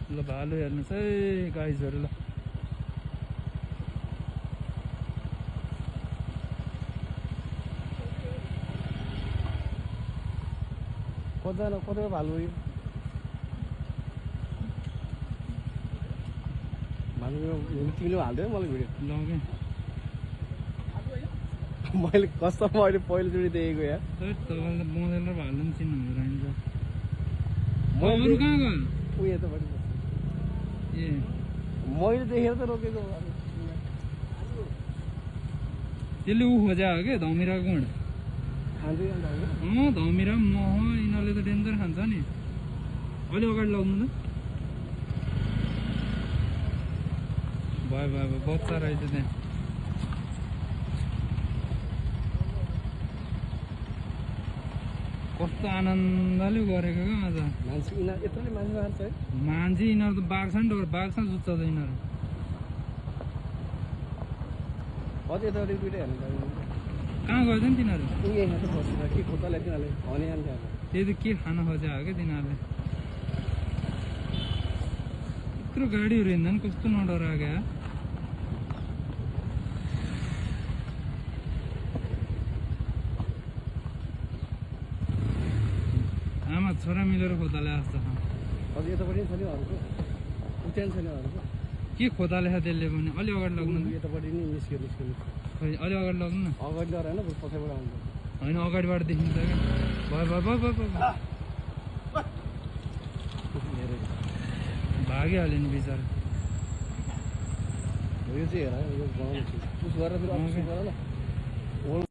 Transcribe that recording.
ल भालु हेर्नुहोस् है गाइजहरू। ल कतिवटा भालु तिमीले हाल्दै मलाई भिडियो ल के मैले कस्तो अहिले पहिलोचोटि देखेको यार। तपाईँले त बँदेल र भालु पनि चिन्नु हुँदो रहेछ। अरू कहाँ गयो? ऊ यतापट्टि ए मैले देखेर त रोकेको। त्यसले ऊ खोज्या हो क्या धमिरा गुण। खान्छ धमिरा मह यिनीहरूले त डेन्जर खान्छ नि। अलि अगाडि लग्नु त भयो भयो भयो बच्चा रहेछ त्यहाँ। कस्तो आनन्दले गरेको क्या आज मान्छे यत्रोले मान्छे मार्छ है। मान्छे यिनीहरू त बाघसँग डर बाघसँग जुत्छ त यिनीहरू। अझै यतापट्टि दुइटै हेर्नु पर्यो। कहाँ गयो त नि तिनीहरू? ऊ यहाँ त बसेर के खोताले तिनीहरूले भने हाल्छ अब। त्यही त के खान खोज्या हो क्या तिनीहरूले। यत्रो गाडीहरू हिँड्दा नि कस्तो नडरा क्या। आमा छोरा मिलेर खोताले जस्तो छ। अझै यतापट्टि पनि छ नि अरूको उच्यान छैन अरूको। के खोताले छ त्यसले पनि? अलि अगाडि लग्नु त। यतापट्टि नि निस्क्यो खै अलि अगाडि लग्नु न। अगाडि लएर होइन पछाडिबाट आउँछ। होइन अगाडिबाट देखिन्छ क्या। भयो भयो भयो भयो भयो भागिहाल्यो नि बिचरा। यो चाहिँ हेर यो बनाउनु पुस गरेर फेरि अफिस गर न।